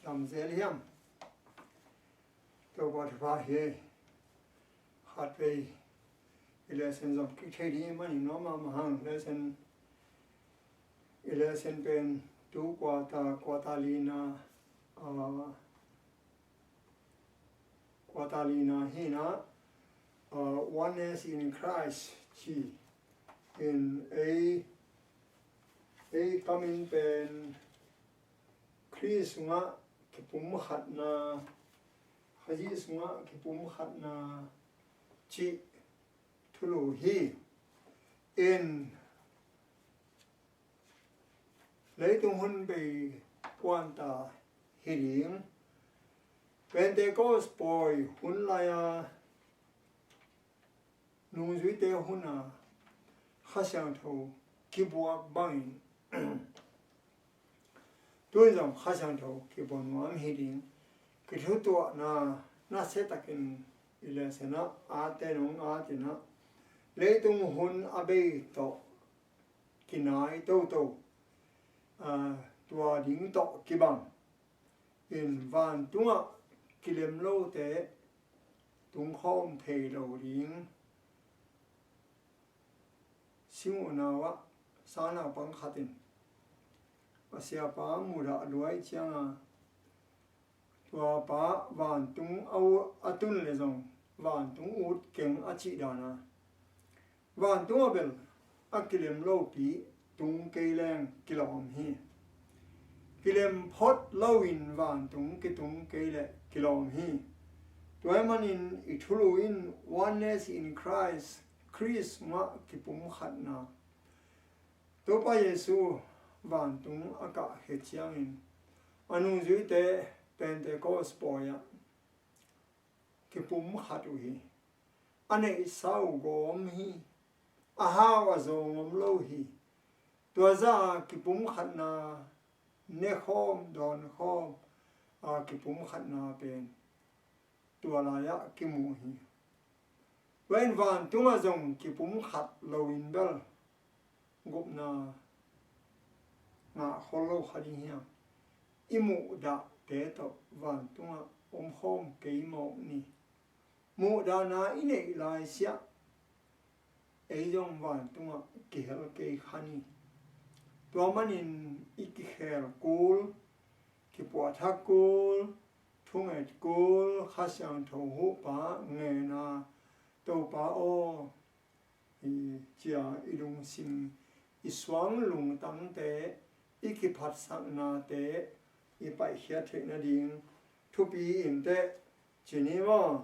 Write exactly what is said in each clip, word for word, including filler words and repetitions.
Dam zel hiam? Topa thupha hi. Khatvei i lesson zong kik thei ding i manin nuam mahmah hang. Lesson, i lesson pen tu quarter, quarter lina, ah, quarter lina hi na, ah, Oneness in Christ ci-in ei, ei kamin pen Khrist sungah kipumkhatna, Khazih sungah kipumkhatna cih thulu hi. In leitung hun bei puanta hi ding. Pentecost pawi hun lai-a nungzuite huna Kha Siangtho kibuak bangin tun zong Kha Siangtho kibuak nuam hi ding. Kithutuahna nasia takin i lesson ah aten hong atin ah leitung hun a bei tawh kinai toto, aa, tua ding tawh kibang in vantungah kilem lote tungkhawm thei lo ding. Singh uh nau ah sangnaupang khat in a siapa mudah luai cianga tua pa vantung a u-, a tun le zong vantung ut keng a cih dana vantung a bel a kilem lopi tung kei leng kilawm hi. Kilem phot loin vantung kitung kei le kilawm hi. Tua ahih manin i thulu in Oneness in Christ, Khrist sungah kipumkhatna. Topa Jesu vantung a kahkhia ciangin a nungzuite Pentecost pawi ah kipumkhat uh hi. A neihsa uh gawm hi. A hau a zawng om lo hi. Tua zah kipumkhatna nekhawm dawnkhawm a kipumkhatna pen tua lai-ah kimu hi. Tua in vantungah zong kipumkhat loin bel gupna ngah khol lo kha ding hiam? I muhdahte tawh vantungah omkhawm kei mawk ni. Muhdahna i neih laisiah ei zong vantungah kihel kei kha ni. Tua manin i kikhel kul, kipuahthak kul, thunget kul, Kha Siangtho huhpa ngena, Topa aw, i cia i lungsim, i suang lungtangte, i kiphatsaknate i paihkhiat theih nading thupi inteh ci ni maw?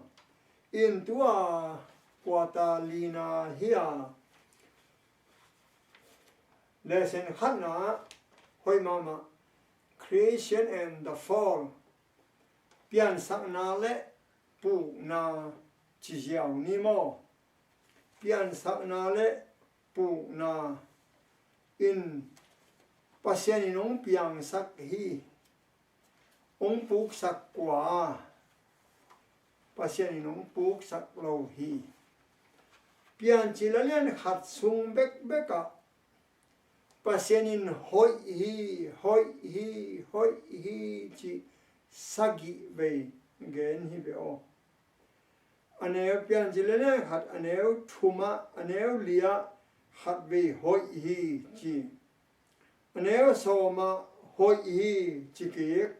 In tua quarter lina hi a, lesson khatna hoih mahmah, Creation and the Fall, piansakna le pukna ci ziau ni maw? Piansakna le pukna in Pasian in hong piangsak hi, hong puksak kua? Pasian in hong puksak lo hi. Piancil a lian khat sung bekbek ah Pasian in hoih hi, hoih hi, hoih hi ci sagih vei gen hi ve aw. A neu, Piancil a lian khat a neu thum ah, a neu li ah khat vei hoih hi ci. A neu sawm ah hoih hi ci kik.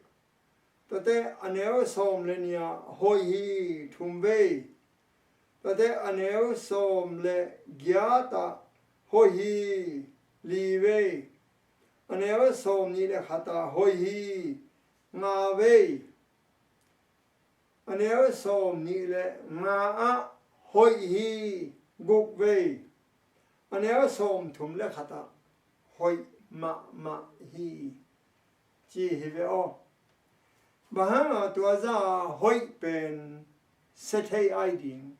Tuate a neu sawm le nih ah hoih hi thum vei. Tuate a neu sawm le giat ah hoih hi li vei. A neu sawm nih le khat ah hoih hi nga vei. A neu sawm nih le nga ah hoih hi guk vei. A neu sawm thum le khat ah hoih mahmah hi ci hi ve aw. Bang hanga tua zah hoih pen sia thei ai ding?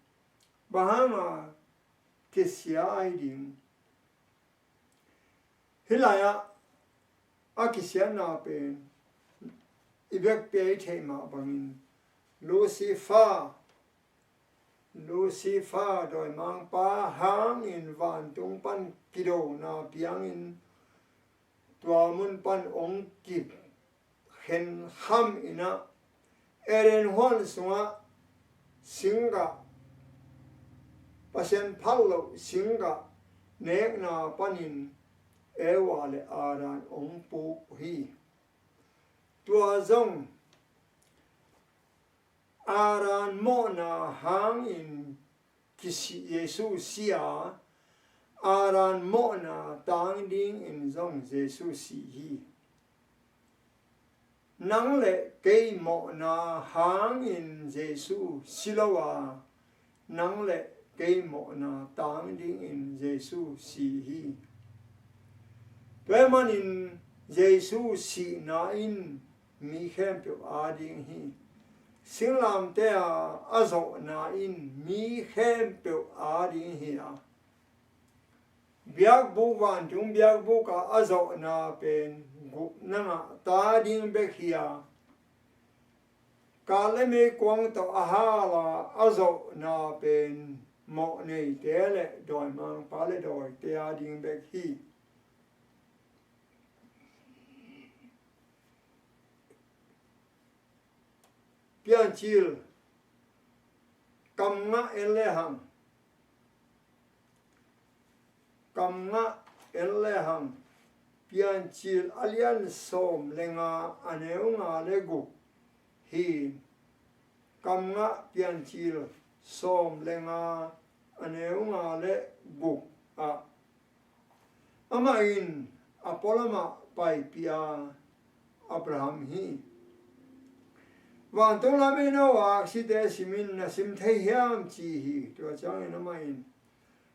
Bang hanga kisia ai ding? Hih lai-ah a kisiatna pen i vekpi a i theih mah bangin Lucifer, Lucifer dawimangpa hangin vantung pan kidona piangin tua mun pan hong kikhel khen kham in ah, Eden huan sungah singgah, Pasian phal loh singgah nekna panin Eva le Adam hong puk uh hi. Tua zong Adam mawhna hangin kisih Jesu si a, Adam mawhna tang dingin zong Jesu si hi. Nang le kei mawhna hangin Jesu si lo a, nang le kei mawhna tang dingin Jesu si hi. Tua ahih manin Jesu sihna in mi khempeuh ading hi. Singlamteh a a zawhna in mi khempeuh ading hi a, biakbuk, vantung biakbuk a a zawhna pen gupna ngah ta ding bek hi a, kal le meikuang tawh a hal a a zawhna pen mawhneite le dawimangpa le dawite ading bek hi. Piancil kam ngah en le hang, kam ngah en le hang, Piancil a lian sawm le nga, a neu nga le guk hi. Kam ngah Piancil sawm le nga, a neu nga le guk ah, amah in a pualamah paipih a, Abraham hi. Vantung lam i no aksite simin na sim thei hiam, ci hi. Tua ciangin amah in,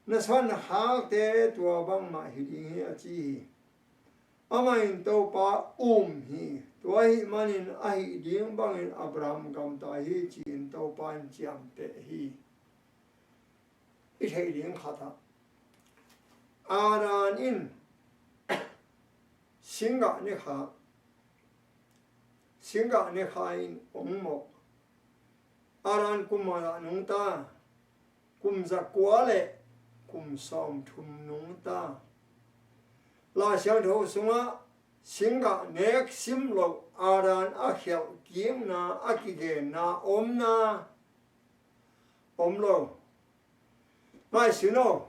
na suan na khakte tua bangmah hi ding hi, a ci hi. Amah in Topa um hi. Tua ahih manin a hih ding bangin Abraham gamta hi, ci-in Topa in ciamteh hi. I theih ding khat ah, Adam in singgah ni kha, singgah ni kha in hong mawh. Adam kum bangzah nungta, kum zakua le kum sawmthum nungta. Lai Siangtho sungah singgah nek sim loh Adam a khialh kikna, a kigenna omna om lo. Ngaihsun aw,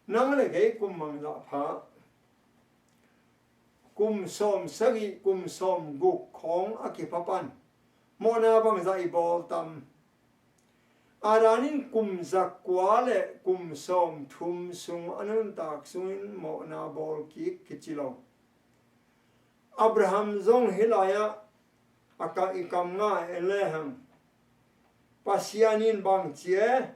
nang le kei kum bangzah pha? Kum sawm sagih, kum sawm guk khawng a kipha pan mawhna bangzah i bawl tam? Adam in kum zakua le kum sawmthum sung a nuntak sungin mawhna bawl kik kici lo. Abraham zong hih lai-ah a ka i kam ngah en le hang, Pasian in bang ci e?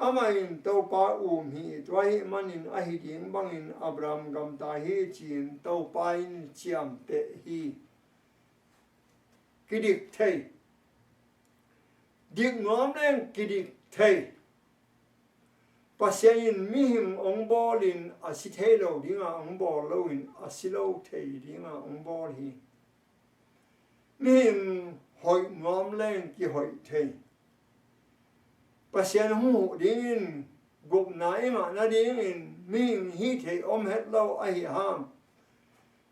Amah in Topa um hi. Tua ahih manin a hih ding bangin Abraham gamta hi, ci-in Topa in ciamteh hi. Kidik thei. Dik nuam leng kidik thei. Pasian in mihing hong bawlin a si thei lo dinga hong bawl loin a si lo thei dinga hong bawl hi. Mihing hoih nuam leng kihoih thei. Pasian hong huh dingin gupna i ngah nadingin mihing hih theih om het lo ahih hang,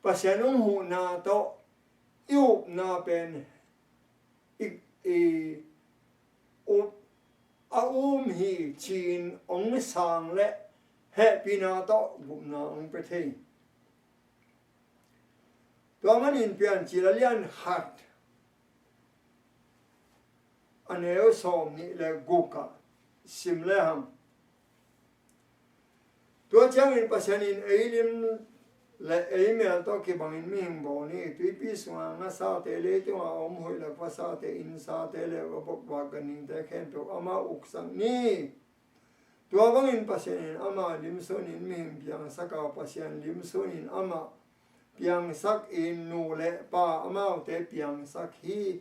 Pasian hong huhna tawh i upna pen i, i up a um hi, ci-in hong sang le hehpihna tawh gupna hong pia thei. Tua manin Piancil a lian khat, a neu sawm nih le guk ah sim le hang. Tua ciangin Pasian in ei lim le ei mel tawh kibangin mihing bawl ni. Tuipi sunga ngasate, leitunga om huih le khuasate, innsate le va bokvak ganhingte khempeuh amah uksak ni. Tua bangin Pasian in amah limsunin mihing piangsak a, Pasian limsunin amah piangsakin nu le pa amaute piangsak hi.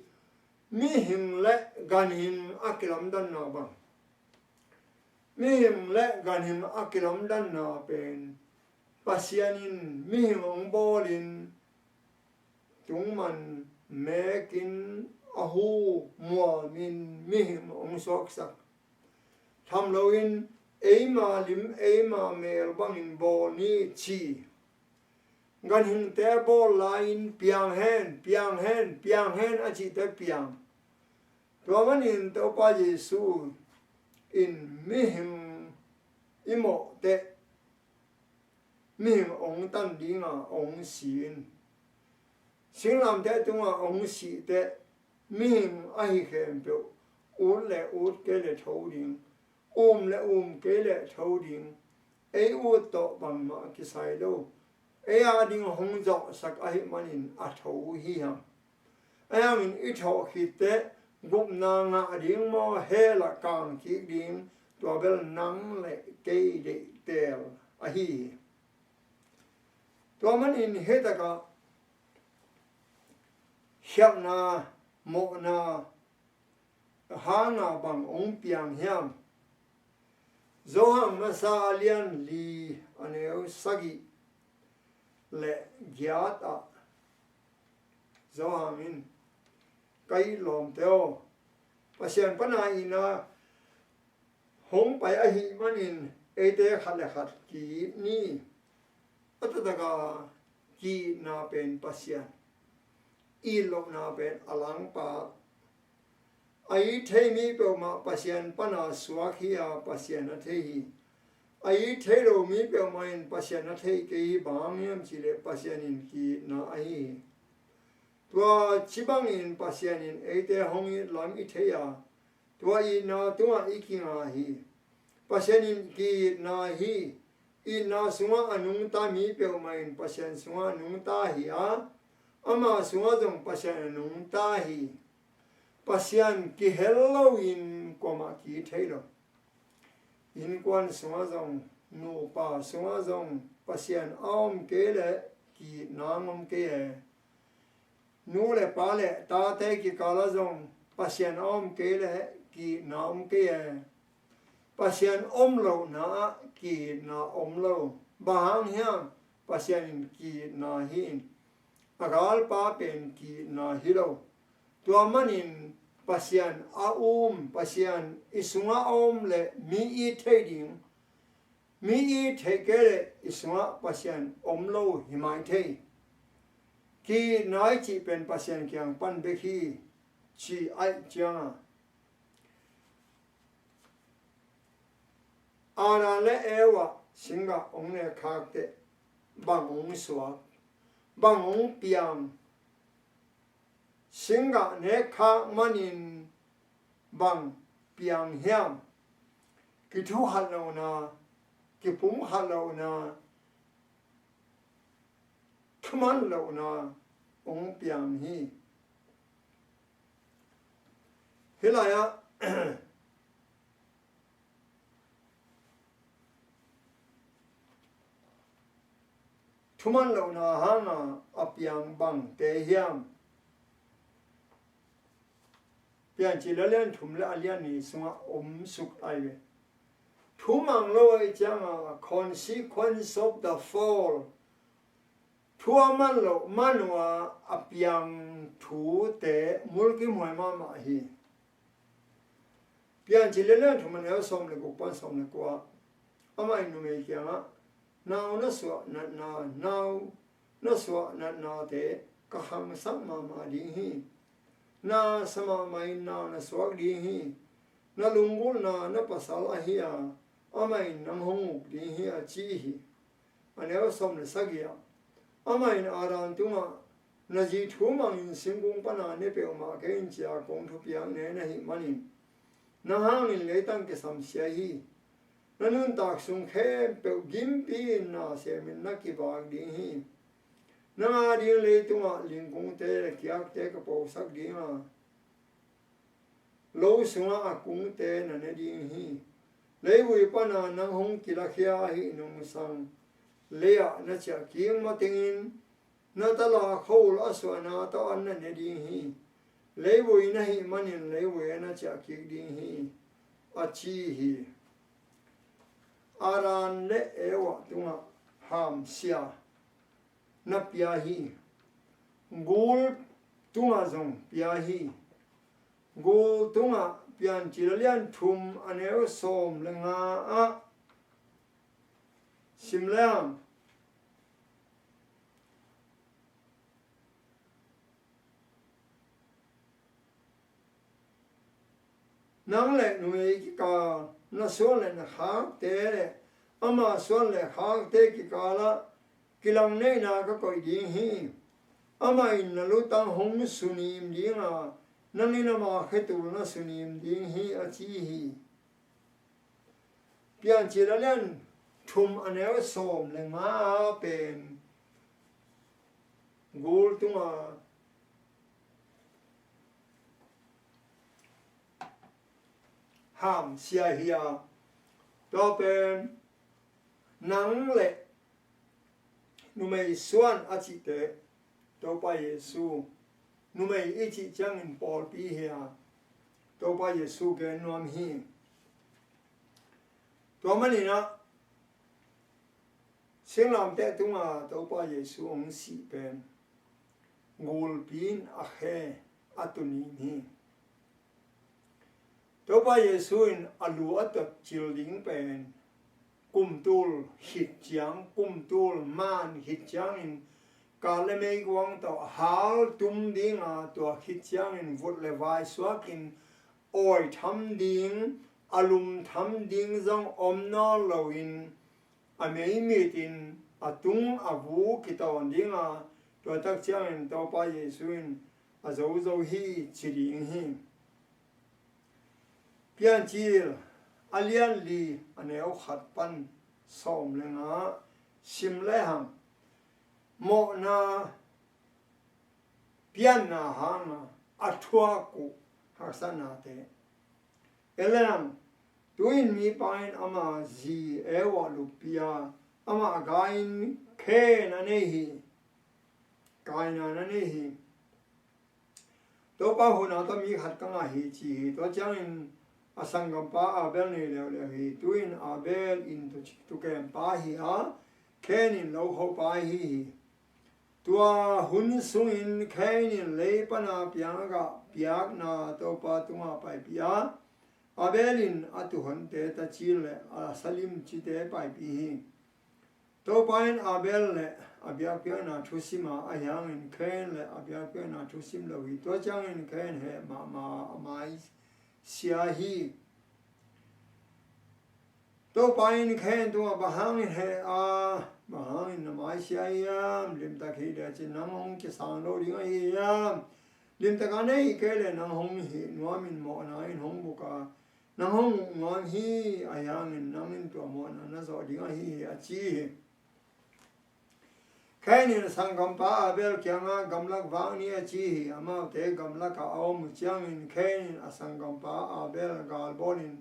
Mihing le ganhing a kilamdanna bang, mihing le ganhing a kilamdanna pen Pasian in mihing hong bawlin tungman mekin a hu mualmin mihing hong suaksak. Tham loin eima lim eima mel bangin bawl ni ci. Ganhingte bawl lai-in, "Piang hen, piang hen, piang hen," a cihte piang. Tua manin Topa Jesu in mihing i mawh teh, mihing hong tan dinga hong si in, singlamteh tungah hong sih teh, mihing ahi khempeuh ut le ut kei le tho ding, um le um kei le tho ding, ei ut tawh bangmah kisai lo, ei a ding hong zawhsak ahih manin a tho hi hang. Ahi hangin i thawh khit teh gupna ngah ding maw, hell ah kang kik ding, tua bel nang le kei deihtel ahi hi. Tua manin hih takah khialhna, mawhna hanga bang hong piang hiam? Johan masa a lian li, a neu sagih le giat ah Johan in, "Ka it lawmte aw, Pasian pana itna hong pai ahih manin eite khat le khat ki-it ni." A taktak a ki-itna pen Pasian, it lohna pen a langpa. A it thei mi peuhmah Pasian pana suak hi a, Pasian a thei hi. A it thei lo mi peuhmah in Pasian a thei kei hi. Bang hang hiam cih leh Pasian in ki-itna ahi hi. Tua ci bangin Pasian in eite hong it lam i thei a, tua itna tungah i kinga hi. Pasian in ki-itna hi. Itna sungah a nungta mi peuhmah in Pasian sungah a nungta hi a, ama sungah zong Pasian a nungta hi. Pasian kihel loin kuamah ki-it thei lo. Innkuan sungah zong, nupa sungah zong Pasian a om kei leh ki-itna hong om kei e. Nu le pa le tate kikal ah zong Pasian a om kei leh ki-itna om kei e. Pasian om lohna ah ki-itna om lo. Bang hang hiam? Pasian in ki-itna hi in, a galpa pen ki-itna hi lo. Tua manin Pasian a um, Pasian i sungah a om leh mi it thei ding, mi it theih kei leh i sungah Pasian om lo hi mai thei. Ki-itna i cih pen Pasian kiang pan bek hi, ci ahih ciangin Adam le Eva singgah hong nekkhak teh bang hong suak, bang hong piang? Singgah nekkhak manin bang piang hiam? Kithuhat lohna, kipumkhat lohna, thuman lohna hong piang hi. Hih lai-ah thuman lohna hanga a piang bangte hiam? Piancil a lian thum le a lian nih sungah om suk lai ve. Thumang lo ahih cianga, consequence of the fall. Thu a man loh man uh a a piang thute mulkimhuai mahmah hi. Piancil a lian thum a neu sawm le guk pan sawm le kua, amah in numei kiangah, "Nau na suah natna, nau na suah natnate ka khangsak mahmah ding hi. Na sa mahmah in nau na suak ding hi. Na lunggulhna na pasal ahi a, amah in nang hong uk ding hi," a ci hi. A neu sawm le sagih ah, amah in Adam tungah, "Na zi thumangin singkung pana ne peuhmah kei in," ci-a kong thupiak ne na hih manin, nang hangin leitang kisamsia hi. Na nuntak sung khempeuh gimpi-in na semin na kivak ding hi. Nang a ding leitungah lingkungte le kiakte ka posak ding a, lo sungah a kungte na ne ding hi. Leivui pana nang hong kilakhia ahih nungsang, lei-ah na ciah kik matengin, na tala khua-ul a suahna tawh an na ne ding hi. Leivui na hih manin leivui ah na ciah kik ding hi, a ci hi. Adam le Eva tungah hamsia na pia hi. Gul tungah zong pia hi. Gul tungah Piancil a lian thum a neu sawm le nga ah sim leng, Nang le numei kikal, na suan le na khakte le ama suan le khakte kikalah kilangneihna ka koih ding hi. Amah in na lutang hong sunim ding a, nang in ama khetul na sunim ding hi, a ci hi. Piancil a lian thum a neu sawm le nga pen gul tunga hamsia hi a, tua pen nang le numei suan a cihte Topa Jesu, numei i cih ciangin pawlpi hi a, Topa Jesu gen nuam hi. Tua maninah singlamteh tunga Topa Jesu hong sih pen gulpi in a khe a tunim hi. Topa Jesu in a lu a tot cil ding pen kumtul khit ciang, kumtul man khit ciangin kat le meikuang tawh a hal tum dinga, tua khit ciangin vut le vai suakin awi tham ding, a lum tham ding zong om nawn loin, a mei mitin a tung a vu kitawn dinga, tua tak ciangin Topa Jesu in a zozo hi ci ding hi. Piancil a lian li a neu khat pan sawm le nga sim lehang mawhna pianna hanga a thuak uh haksatnate. Eleng, tu-in mipa in ama zi Eva luppia, ama a gai-in Kain a nei hi. Kaina na nei hi. Topa hun a tawh mi khat ka ngah hi ci hi. Tua ciangin a sanggampa Abel nei leuleu hi. Tu-in Abel in tu, tukempa hi a, Kain in lokhopa hi hi. Tua hun sungin Kain in lei pana piang a gah piakna Topa tungah paipih a, Abel in a tuuhonte taci le a salim cite paipih hi. Topa in Abel le a biakpiakna thusim a, ahi hangin Kain le a biakpiakna thusim lo hi. Tua ciangin Kain heh mahmah a, a mai sia hi. Topa in Kain tungah, "Bang hangin heh a, bang hangin na mai sia hiam? Limtak hi lecin nang hong kisang lo ding ahi hiam? Limtak a na hih kei leh nang hong hih nuamin mawhna in hong buk a, nang hong uh nuam hi. Ahi hangin nang in tua mawhna na zawh ding ahi hi," a ci hi. Kain in a sanggampa Abel kiangah, "Gamlak vak ni," a ci hi. Amaute gamlakah a om uh ciangin Kain in a sanggampa Abel galbawlin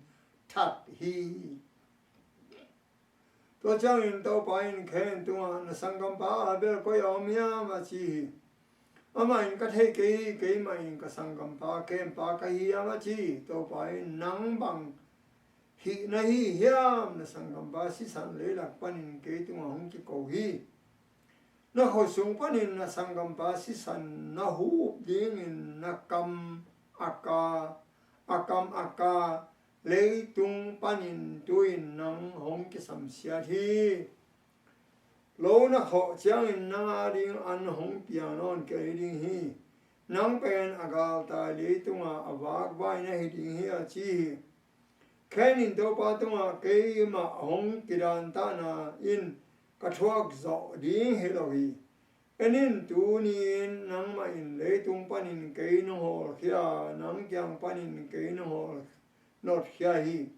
that hi. Tua ciangin Topa in Kain tungah, "Na sanggampa Abel koi a om hiam?" a ci hi. Amah in, "Ka thei kei hi, keimah in ka sanggampa Kain pa ka hi hiam?" a ci hi. Topa in, "Nang bang hih na hi hiam? Na sanggampa sisan leilak panin kei tungah hong kiko hi. Na khuasung panin na sanggampa sisan na hup dingin na kam a ka, a kam a ka leitung panin tu-in nang hong kisamsiat hi. Lo na khawh ciangin nang ading an hong pia nawn kei ding hi. Nang pen a galtai leitungah a vakvai na hi ding hi," a ci hi. Kain in Topa tungah, "Keimah hong kidantahna in ka thuak zawh ding hi lo hi. En in, tuni-in nangmah in leitung panin kei nong hawlkhia, nang kiang panin kei nong hawl notkhia hi.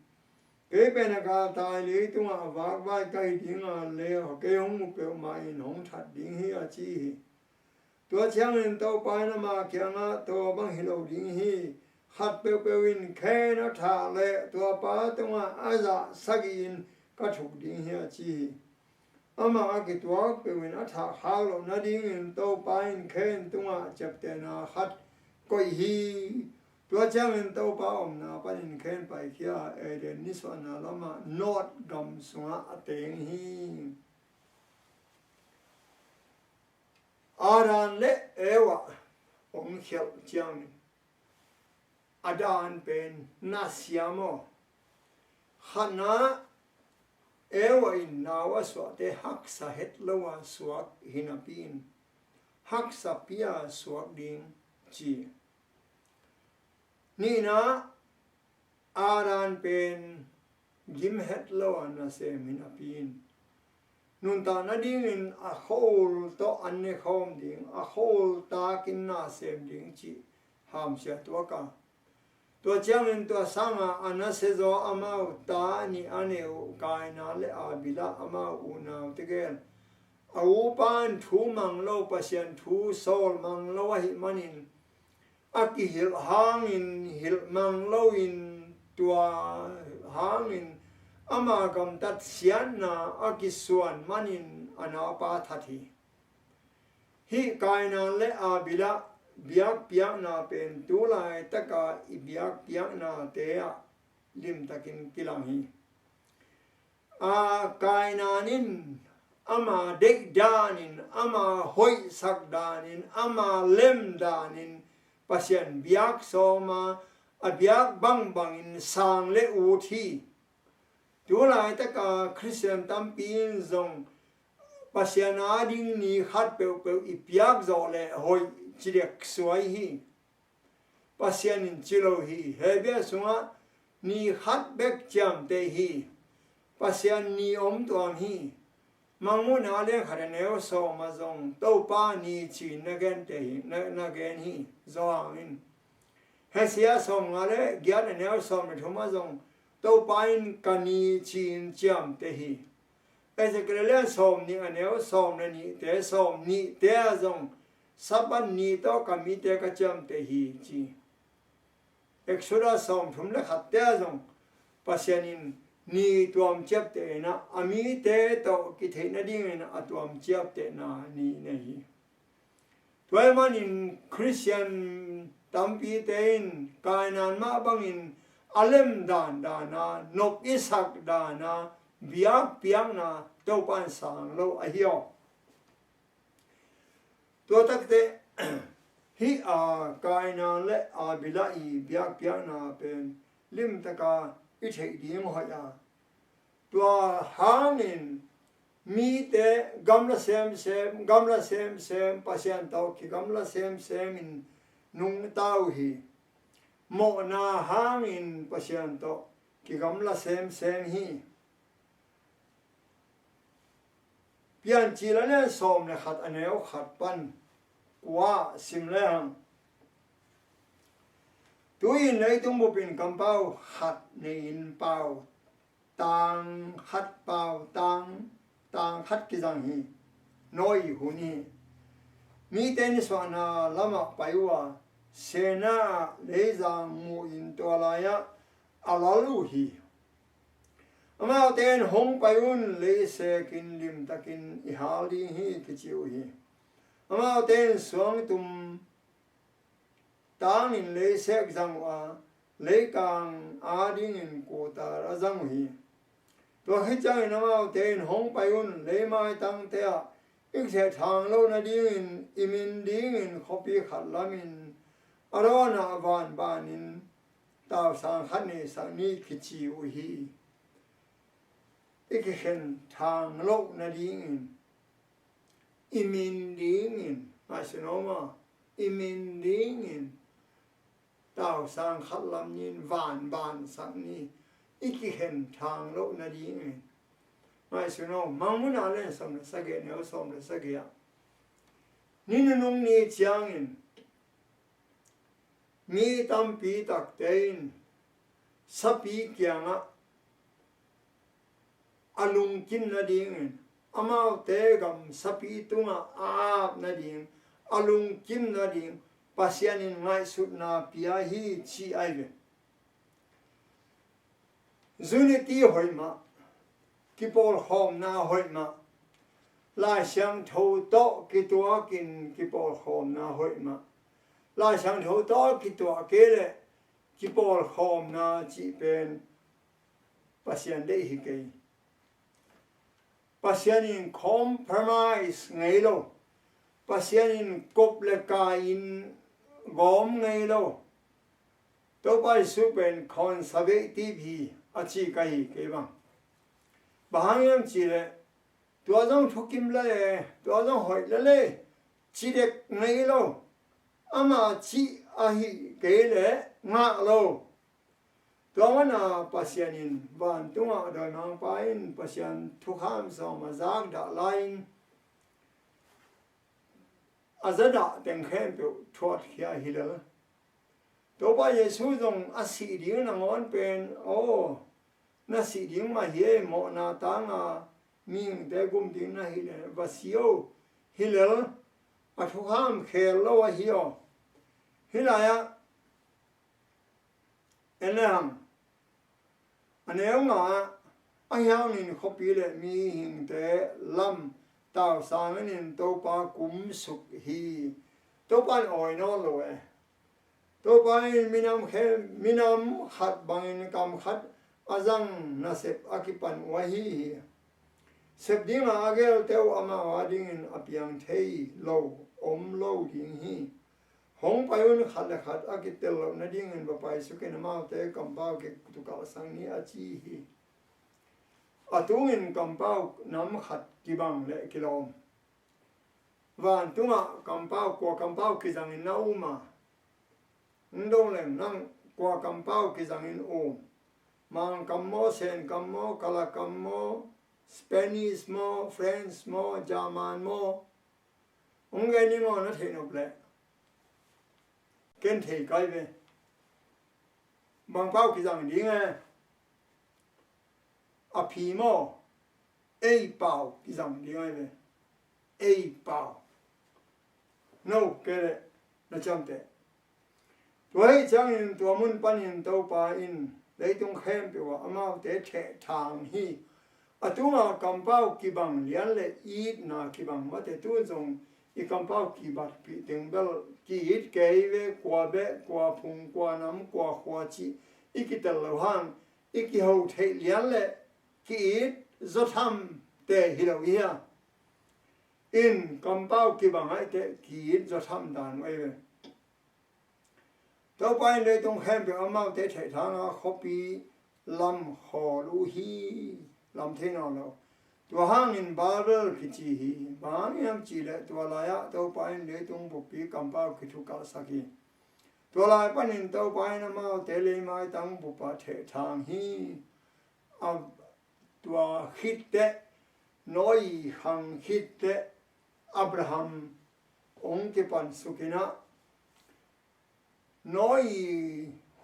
Kei pen a galtai leitungah a vakvai ka hi dinga, le kei hong mu peuhmah in hong that ding hi," a ci hi. Tua ciangin Topa in ama kiangah, "Tua bang hi lo ding hi. Khat peuhpeuh in Kain a thah leh tuapa tungah a zah sagih in ka thuk ding hi," a ci hi. Amah a kituak peuhin a thah khak loh nadingin Topa in Kain tungah ciaptehna khat koih hi. Tua ciangin Topa omna panin Kain paikhia a, Eden nisuahna lamah Nod gam sungah a teng hi. Adam le Eva hong khialh ciangin a dan pen na siam aw. Khatna, Eva in nau a suahte haksa het lo a suak hi napi-in haksa pi-a suak ding ci. Nihna, Adam pen gim het lo a nasem hi napi in, nuntak nadingin a khua-ul tawh an ne khawm ding, a khua-ul takin nasem ding cih hamsia tuak a. Tua ciangin tua sanga a nasia zaw amau ta nih a neu Kaina le Abila amau unau tegel a upa in thu mang lo, Pasian thu sawl mang lo ahih manin, a kihilh hangin, hilh mang loin, tua hangin ama gamtat siatna a kisuan manin a naupa that hi. Hih Kaina le Abila biakpiakna pen tu laitaka i biakpiaknate ah limtakin kilang hi. A, Kaina in ama deih danin, ama hoihsak danin, ama lem danin Pasian biak sawma, a biak bangbangin sang le ut hi. Tu laitaka Khristian tampi in zong Pasian ading ni khat peuhpeuh i piak zawh leh hoih ci dek suai hi. Pasian in ci lo hi. Hebru sungah ni khat bek ciamteh hi. Pasian ni om tuam hi. Mangmuhna lian khat a neu sawm ah zong Topa ni ci-in na gente hi, na, na gen hi. Johan in Hosea sawmnga le giat a neu sawm le thum ah zong Topa in ka ni ci-in ciamteh hi. Ezekiel lian sawmnih a neu sawm le nihte, sawmnihte ah zong Sabbath ni tawh ka mite ka ciamteh hi ci. Exodus sawmthum le khatte ah zong Pasian in ni tuam ciapteh in ah, a mite tawh kitheih nadingin a tuam ciaptehna ni nei hi. Tua ahih manin Khristian tampite in Kaina mah bangin a lem dandan a, nop i sak dan a, biakpiakna Topa in sang lo ahi aw. Tua takte, hih a Kaina le Abila i biakpiakna pen limtaka i theih ding hoih a, tua hangin mite gamla semsem, gamla semsem, Pasian tawh kigamla semsem in nungta uh hi. Mawhna hangin Pasian tawh kigamla semsem hi. Piancil a lian sawm le khat a neu khat pan kua sim lehang, tu-in leitung bupin kampau khat nei-in pau, tang khat pau, tang, tang khat kizang hi. Noah hun hi. Mite nisuahna lamah pai uh a, Shinar ah leizang mu-in tua lai-ah a lal uh hi. Amaute in, "Hong pai un, leisekin limtakin i hal ding hi," kici uh hi. Amaute in suangtum tangin leisek zang uh a, leikang adingin kutar a zang uh hi. Tua khit ciangin amaute in, "Hong pai un, leimaitangte ah i kitheh thang loh nadingin i min dingin khuapi khat lamin a dawnah vanbanin tausang khat neisak ni," kici uh hi. I kikhen thang loh nadingin, i min dingin, ngaihsun aw maw, i min dingin tausang khat lam ni-in vanbansak ni, i kikhen thang loh nadingin. Ngaihsun aw, Mangmuhna lian sawm le sagih, neu sawm le sagih ah, ni nunung ni ciangin mi tampi takte in sapi kiangah a lungkim nadingin, amaute gam sapi tungah a ap nading, a lungkim nading Pasian in ngaihsutna pia hi, ci ahi ve. Unity hoih mah, kipawlkhawmna hoih mah, Lai Siangtho tawh kituakin kipawlkhawmna hoih mah. Lai Siangtho tawh kituah kei leh kipawlkhawmna cih pen Pasian deih hi kei. Pasian in compromise ngei lo. Pasian in kop le kai in gawm ngei lo. Topa Jesu pen conservative hi, a ci ka hi kei bang. Bang hang hiam cih leh, tua zong thukim lel e, tua zong hoih lel e, ci dek ngei lo. Ama cih ahih kei leh ngah lo. Tua mana Pasian in vantungah dawimangpa in Pasian thukham sawm a zakdah lai-in a zadah teng khempeuh thuatkhia hi lel. Topa Jesu zong a sih ding nangawn pen, aw, na sih ding mah hi ei, mawhna tanga mihingte gum ding na hi lel, va si o, hi lel, a thukham khel lo ahi aw. Hih lai-ah en le hang. A neu nga ah, ahi hangin khuapi le mihingte lam tausang in Topa kumsuk hi. Topa in awi nawn lo e. Topa in minam khe, minam khat bangin kam khat a zang nasep a kipan uh ahi hi. Sep dinga a gelte uh amau a dingin a piang thei lo, om lo ding hi. Hong pai un, khat le khat a kitel loh nadingin va paisuk in, amaute kampau kitukalhsak ni, a ci hi. A tungin kampau nam khat kibang le kilawm. Vantungah kampau, kua kampau kizangin na um a? Hong dong leng, nang kua kampau kizangin um? Mangkam maw, Senkam maw, Kalakam maw, Spanish maw, French maw, German maw? Hong gen ning aw, na theih nop leh. Ken thei kai ve. Bang pau kizang ding e? A phi maw? Ei pau kizang ding ahi ve. Ei pau. No kei leh na ciamteh. Tua ahih ciangin tua mun panin Topa in leitung khempeuh ah amaute thehthang hi. A tungah kampau kibang lian le itna kibang mate, tu zong i kampau kibatpih teng bel ki-it kei ve, kua beh, kua phung, kua nam, kua khua cih i kitel lo hang, i kiho theih lian le ki-it zawthamte hi lo i hia? In kampau kibang ahih teh ki-it zawtham dan uh ahi ve. Topa in leitung khempeuh amaute thehthang a khuapi lam khawl uh hi, lam thei nawn lo. Tua hangin Babel kici hi, bang hang hiam cih leh tua lai-ah Topa in leitung buppi kampau kithukalhsak hi. Tua lai panin Topa in amaute leimaitang bupah thehthang hi. A tua khit teh, Noah khang khit teh, Abraham hong kipansuk in ah, Noah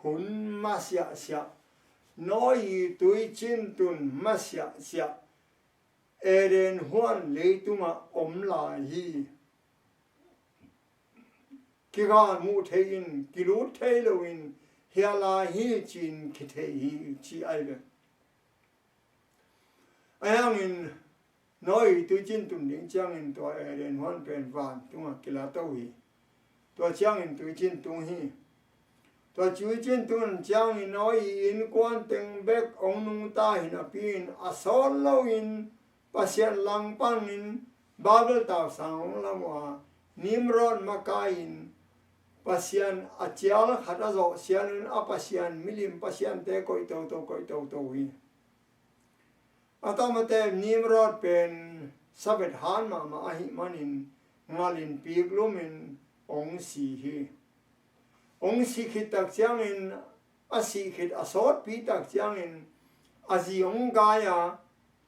hun masiahsiah, Noah tuicintun masiahsiah, Eden huan leitungah om lai hi. Kigalmuh thei-in, kilut thei loin hia lai hi ci-in kithei hi, ci ahi ve. Ahi hangin Noah tuicintun ding ciangin tua Eden huan pen vantungah kila to hi. Tua ciangin tuicin tung hi. Tua tuicin tung ciangin Noah innkuan teng bek hong nungta hi napi-in a sawt loin Pasian langpangin Babel tausang hong lam uh a, Nimrod makai-in Pasian a cial khat a zawh sialin a pasian, milim pasiante koih toto, koih toto hi. A tawmate Nimrod pen savet han mahmah ahih manin ngalin pik lumin hong si hi. Hong si khit tak ciangin, a sih khit a sawtpi tak ciangin a zi hong gai a,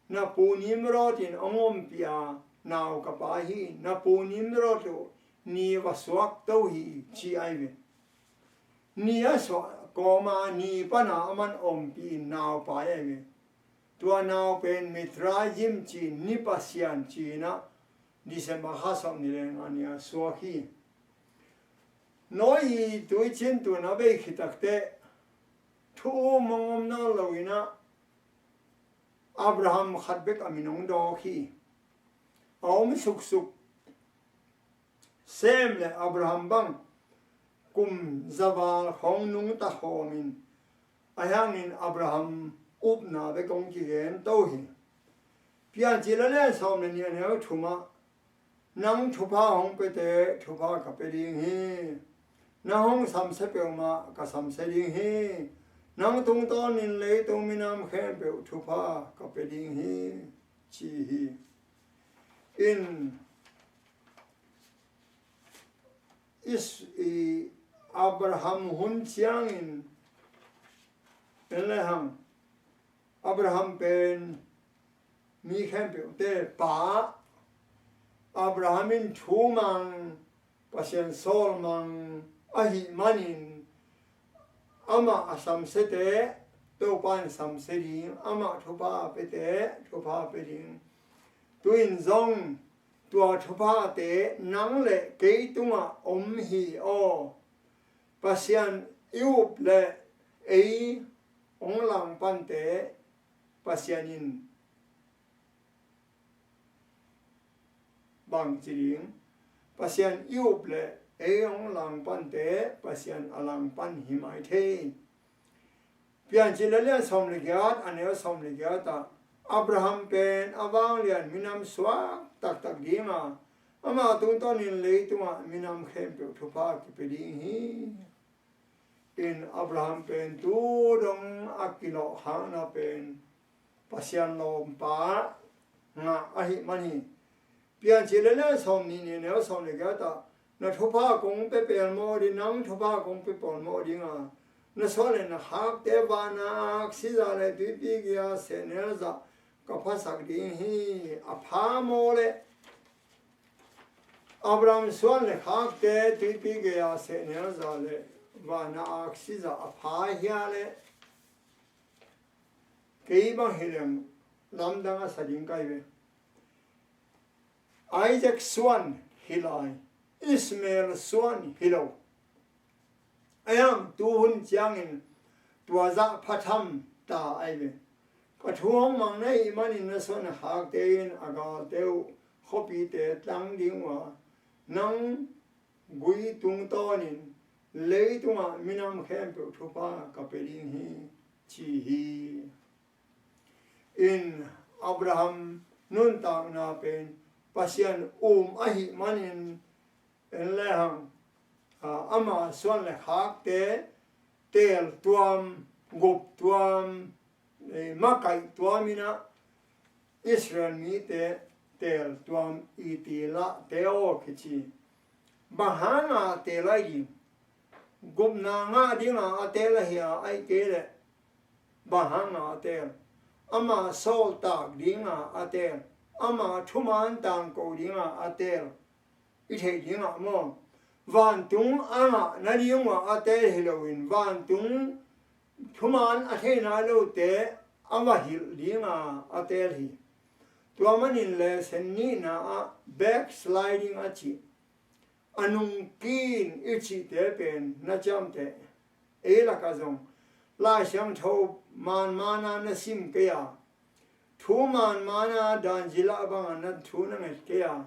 na pu Nimrod in hong ompih a, nau ka pai hi, na pu Nimrod uh ni va suak to hi, ci ahi ve. Ni a suak kawma ni pana aman ompih in nau pai ahi ve. Tua nau pen Mithraim ci-in, ni pasian ci-in ah, December kha sawmnih le nga ni-a suak hi. Noah tuicin tun a bei khit tak teh thu um hong om nawn loin ah, Abraham khat bek a min hong dawk hi. A om suksuk Sem le Abraham bang kum za val khawng nungta khawmin, ahi hangin Abraham upna bek hong kigen to hi. Piancil a lian sawm le nih, a neu thumah, nang thupha hong piate thupha ka pia ding hi. Nang hong samsia peuhmah ka samsia ding hi. Nang tungtawnin leitung minam khempeuh thupha ka pia ding hi, ci hi. In Is-, i Abraham hun ciangin En le hang, Abraham pen mi khempeuhte pa, Abraham in thu mang, Pasian sawl mang ahih manin, amah a samsiate Topa in samsia ding, amah thupha a piate thupha a pia ding. Tu-in zong tua thuphate nang le kei tungah om hi aw. Pasian i up le ei hong langpante Pasian in bang ci ding? Pasian i up le ei hong langpante Pasian a langpan hi mai thei. Piancil a lian sawm le giat, a neu sawm le giat ah, Abraham pen a vanglian minam suak taktak ding a, ama tungtawnin leitungah minam khempeuh thupha kipia ding hi. In Abraham pen tu dong a kilawhkhakna pen Pasian lawmpa ngah ahih man hi. Piancil a lian sawm nih, a neu sawm le giat ah, na thupha kong pia pelmawh ding, nang thupha kong pia pelmawh ding a, na suan le na khakte vana aksi zah le tuipi gei-a sehnel zah ka phasak ding hi. A pha maw le? Abraham suan le khakte tuipi gei-a sehnel zah le vana aksi zah a pha hia le? Kei bang hi leng lamdang a sa ding ka hi ve. Isaac suan hi lai, Ishmael suan hi lo. Ahi hang tu hun ciangin tua zah pha tham ta ahi ve. Ka thu hong mang na hih manin na suan a khakte in a galte uh khuapite tlang ding uh a, nang gui tungtawnin leitungah minam khempeuh thupha ka pia ding hi, ci hi. In Abraham nuntakna pen Pasian um ahih manin en le hang, a, ama suan le khakte teel tuam, gup tuam, eh, makaih tuam in ah Israel mite teel tuam i ti lah te aw kici. Bang hanga teel ahi ding? Gupna ngah dinga a teel ahi a, ahih kei leh bang hanga a teel? Ama sawltak dinga a teel, ama thuman tangko dinga a teel. I theih dingah maw, vantung a ngah nading uh a teel hi loin, vantung thuman a thei nai lote a va hilh dinga a teel hi. Tua manin lesson nihna ah backsliding a cih, a nungkin i cihte pen na ciamteh. Ei lakah zong Lai Siangtho manmana na sim kei a, thu manmana dan zilah banga na thu na nget kei a,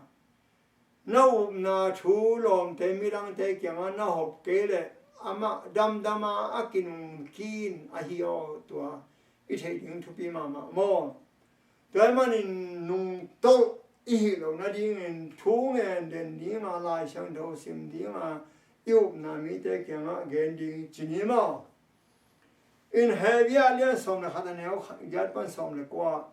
na upna thu lawmte midangte kiangah na hop kei leh amah damdama a kinungkin ahi aw, tua i theih ding thupi mahmah maw? Tua ahih manin nungtolh i hih loh nadingin thu ngen den dinga, Lai Siangtho sim dinga i upna mite kiangah gen ding ci ni maw? In Hebru lian sawm le khat, a neu giat pan sawm le kua.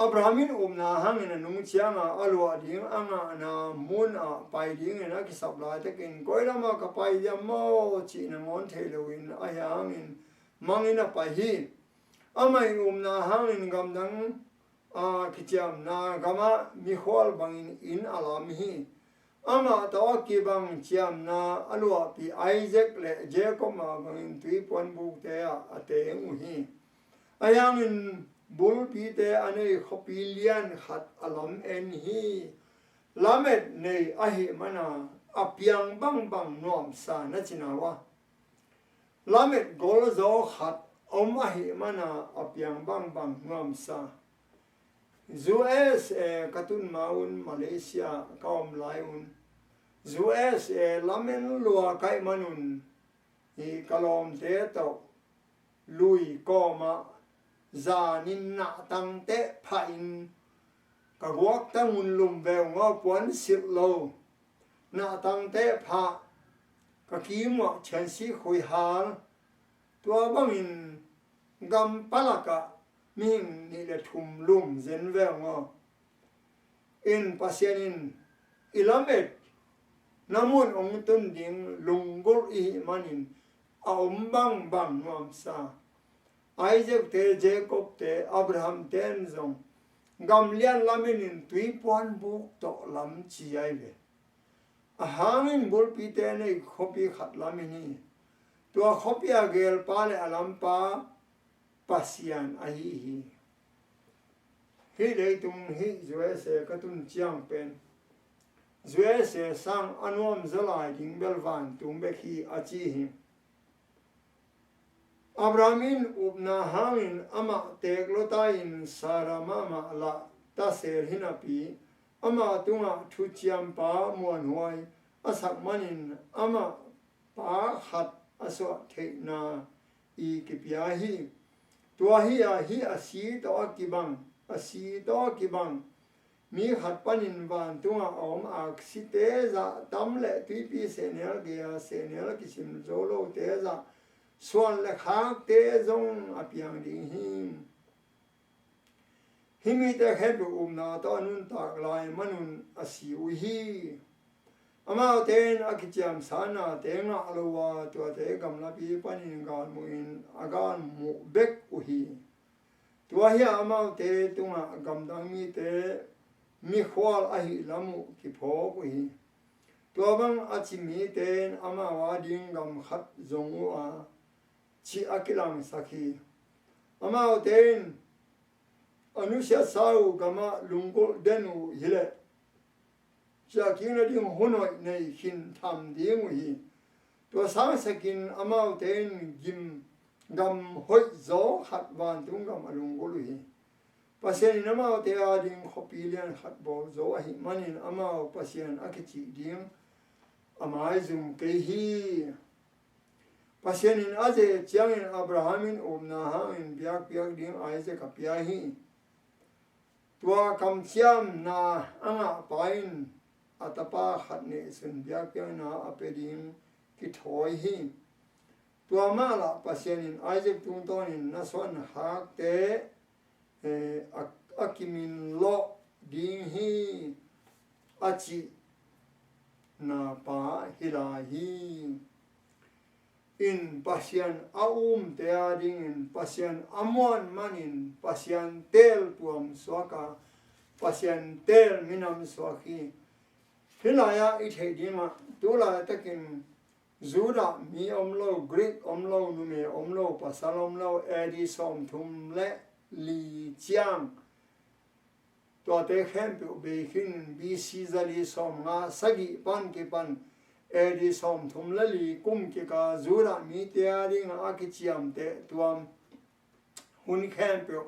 Abraham in upna hangin a nung cianga a luah ding a ngahna munah pai dingin a kisap laitakin, koi lamah ka pai diam maw cih nangawn thei loin ahi hangin mangin a pai hi. Amah in upna hangin gamdang a kiciamna gamah mikhual bangin inn a lam hi. Amah tawh a kibang ciamna a luahpih Isaac le Jacob mah bangin tuipuan bukte ah a teng uh hi. Ahi hangin bulpite a nei khuapi lian khat a lam en hi. Lamet nei ahih mana a piang bangbang nuamsa na cina uh a, lamet golzaw khat om ahih mana a piang bangbang nuamsa. U S A ka tun ma un, Malaysia ka om lai un, U S A lamen lua kaih manun, hi ka lawmte tawh lui kawmah zanin nahtangteh phahin ka guakta ngun lum veu ngaw, puan silh lo. Nahtangteh phah, ka kimuah thiansi khuihal. Tua bangin gampalakah mihing nih le thum lum zen veu ngaw. In Pasian in i lamet na mun hong tun ding lunggulh i hih manin, a om bangbang nuamsa. Isaac te, Jacob te, Abraham ten zong gam lian lam in, in tuipuan buk tawh lam ci ahi ve. A hangin bulpite nei khuapi khat lam in hi. Tua khuapi a gelpa le a lampa Pasian ahi hi. Hih leitung hih U S A ka tun ciang pen U S A sang a nuam zaw lai ding bel vantung bek hi a ci hi. Abraham in upna hangin amah teek lua ta in Sarah mahmah lah ta sel hi napi, amah tungah thuciampa muanhuai a sak manin amah pa khat a suah theihna i kipia hi. Tua hi a, hih a si tawh a kibang, a si tawh a kibang mi khat panin vantungah a om aksite zah tam le tuipi sehnel gei-a sehnel kisim zo lote zah suan le khakte zong a piang ding hi. Hih mite khempeuh upna tawh a nuntak lai manun a si uh hi. Amaute in a kiciamsa nate ngah lo a, tuate gamlapi panin galmuh in a galmuh bek uh hi. Tua hi a, amaute tungah gamdang mite mikhual ahih lam uh kiphawk uh hi. Tua bang a ci mite in amau a ding gam khat zong uh a, cih a kilangsak hi. Amaute in a nusiatsa uh gamah lunggulh den uh hileh ciahkik nading hun hoih nei khin tham ding uh hi. Tua sangsakin amaute in gim gam hoih zaw khat vantung gam a lunggulh uh hi. Pasian in amaute ading khuapi lian khat bawl zo ahih manin amau Pasian a kicih ding a maizum kei hi. Pasian in a ze ciangin Abraham in upna hangin biakpiak ding Isaac a pia hi. Tua kamciamna a ngahpa in a tapa khat neihsun biakpiakna a pia ding kithawi hi. Tua mah lah Pasian in Isaac tungtawnin na suan hakte eh, a, a kimin lawh ding hi a cihna pa hi lai hi. In Pasian a umte a dingin Pasian a muan manin Pasian teel tuam suak a, Pasian teel minam suak hi. Hih lai-ah i theih dingah tu laitakin Judah mi om lo, Greek om lo, numei om lo, pasal om lo, A D sawmthum le li ciang tuate khempeuh bei khin, B C zali sawmnga sagih pan kipan A D sawmthum le li kum kika Judah mite a dingah a kiciamteh tuam hun khempeuh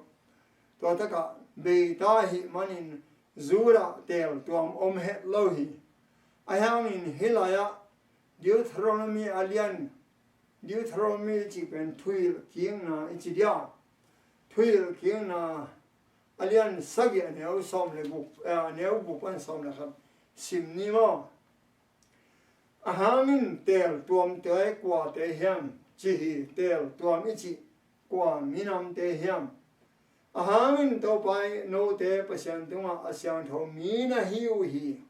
tua takah bei ta ahih manin Judah teel tuam om het lo hi. Ahi hangin hih lai-ah Deuteronomy a lian, Deuteronomy i cih pen thuhilh kikna i ci dia, thuhilh kikna a lian sagih a neu sawm le guk, eh, a neu guk pan sawm le khat sim ni maw? A hangin teel tuamte kuate hiam ci hi. Teel tuam i cih kua minamte hiam? A hangin Topa i note Pasian tungah a siangtho mi na hi uh hi.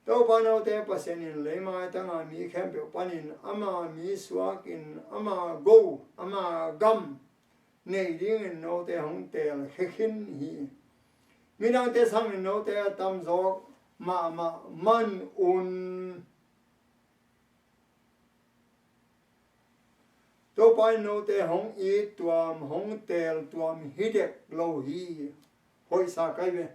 Topa note Pasian in leimaitanga mi khempeuh panin ama mi suakin ama go, ama gam nei dingin note hong teel khe khin hi. Midangte sangin note a tamzaw mahmah man un. Topa in note hong it tuam, hong teel tuam hi dek lo hi. Hoihsa kai ve.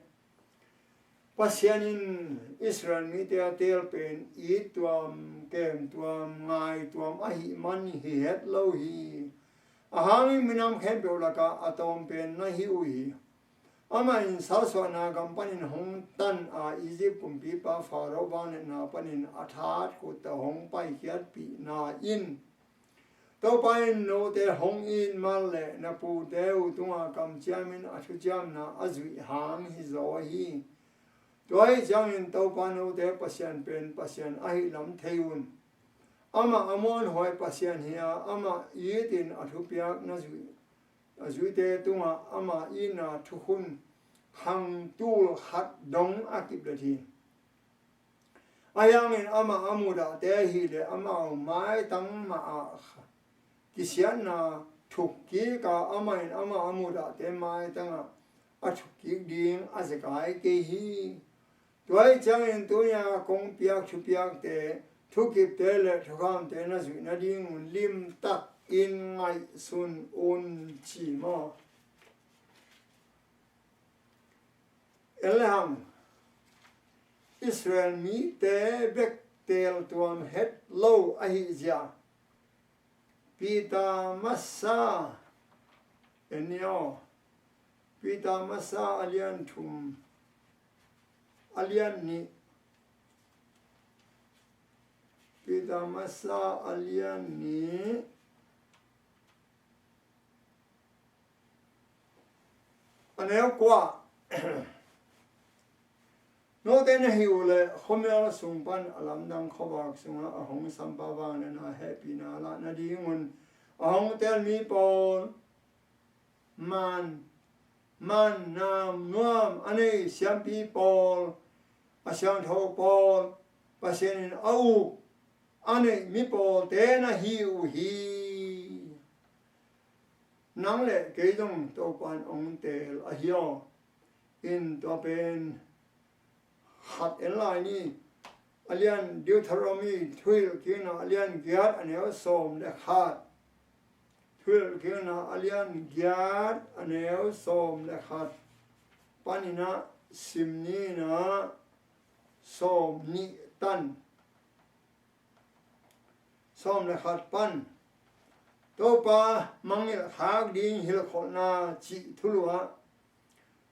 Pasian in Israel mite a teel pen it tuam, kem tuam, ngai tuam ahih man hi het lo hi. A hangin minam khempeuh lakah a tawm pen na hi uh hi. Amah in salsuahna gam panin hong tan a, Egypt kumpipa Pharaoh vangliatna panin a that khut tawh hong paikhiatpihna in Topa in note hong it man le na pute uh tungah kamciamin a thuciamna a zuih hang hi zaw hi. Tua ahih ciangin Topa note Pasian pen Pasian ahih lam thei un. Amah a muanhuai Pasian hi a, amah itin a thupiak na zuih, a zuihte tungah ama itna thukhun khang tul khat dong a kiplet hi. Ahi hangin amah a mudahte ahih leh amau maitang mah ah kisiatna thuk kik a, amah in amah a mudahte maitang ah a thuk kik ding a zekai kei hi. Tua ahih ciangin tuni-a kong piak thupiakte, thukipte le thukhamte na zuih nadingun limtakin ngaihsun un ci maw? En le hang, Israel mite bek teeltuam het lo ahih zia, Peter masa, en ni aw, Peter masa a lian thum, a lian nih, Peter masa a lian nih, a neu kua. Note na hih uh leh khuamial sung pan a lamdang khuavak sungah a hong sampa vangliatna hehpihna lah nadingun a hong tel mi pawl, man, man nam nuam a nei siampi pawl, a siangtho pawl, Pasian in a uk a neih mi pawlte na hi uh hi. Nang le kei zong Topa'n hong teel ahi aw. In tua pen khat en lai ni. A lian Deuteronomy Thuhilhkikna a lian giat a neu sawm le khat. Thuhilhkikna a lian giat a neu sawm le khat panin ah sim ni in ah, sawm nih tan. Sawm le khat pan. Topa mangngilh khak ding hilhkholhna cih thulu ah,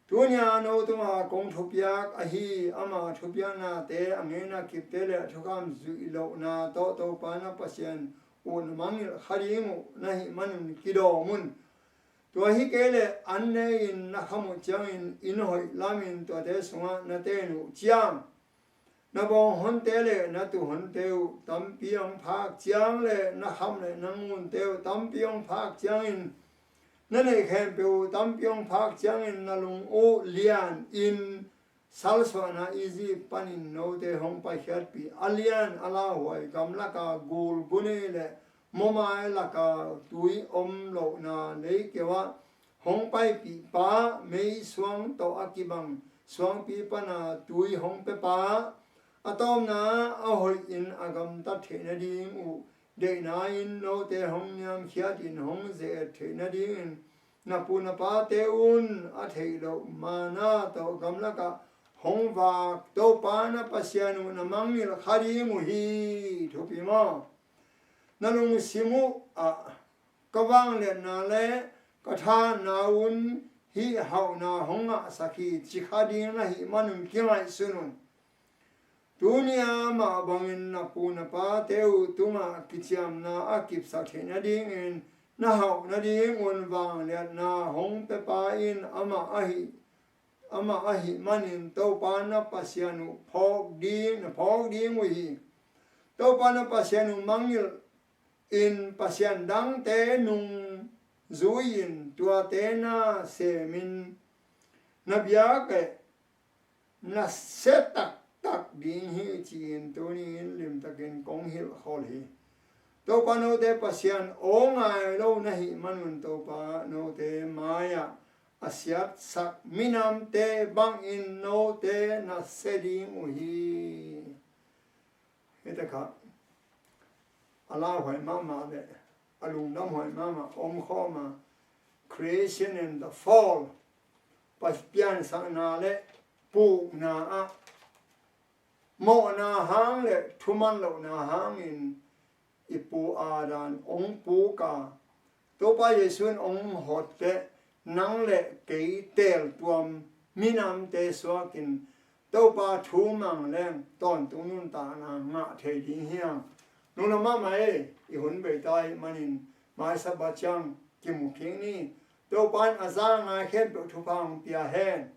tuni-a no tungah kong thupiak ahi ama thupiaknate a ngeina kipte le a thukham zuih lohna tawh Topa na Pasian uh na mangngilh kha ding uh na hih manun kidawm un. Tua hi kei leh an ne-in na kham uh ciangin inn hoih lamin tuate sungah na ten uh ciang, na bawng honte le na tuh honte uh tampi hong phak ciang le na kham le na ngunte uh tampi hong phak ciangin, na neih khempeuh uh tampi hong phak ciangin na lung uh lianin salsuahna Egypt panin note hong paikhiatpih a lian a lauhuai gamlaka gul gunei le mawmai laka tui om lohna leikeu ah hong paipihpa, meisuang tawh a kibang suangpi pana tui hong pepa, a tawpna a hoihin a gamtat theih nading uh deihna in note hong niamkhiatin hong ze-et theih nadingin na pu na pate un a theih loh manna tawh gamlakah hong vak Topa na Pasian uh na mangngilh kha ding uh hi. Thupi maw? Na lungsim uh ah ka vangliatna le ka thahatna un hih hauhna hong ngahsak hi ci kha ding na hih manun kingaihsun un. Tuni-a mah bangin na pu na pate uh tungah kiciamna a kipsak theih nadingin na hauh nadingun vangliatna hong pepa in amah ahi, amah ahih manin Topa na Pasian uh phawk ding, na phawk ding uh hi. Topa na Pasian uh mangngilh in pasian dangte nungzui-in tuate na semin na biak leh na sia taktak ding hi ci-in tuni-in limtakin kong hilhkholh hi. Topa note Pasian aw ngai lo na hih manun Topa note mai-ah a siatsak minamte bangin note na sia ding uh hi. Hih takah a lauhuai mahmah le a lungdamhuai mahmah omkhawm a, Creation and the Fall, pa-, piansakna le pukna ah mawhna hang le thuman lohna hangin i pu Adam hong puk a, Topa Jesu in hong hot leh nang le kei teeltuam minamte suakin Topa thu mang leng tawntung nuntakna ngah thei ding hi hang. Nunglam mahmah ei, i hun bei ta ahih manin mai Sabbath ciang kimu kik ni. Topa in a za ngai khempeuh thupha hong pia hen.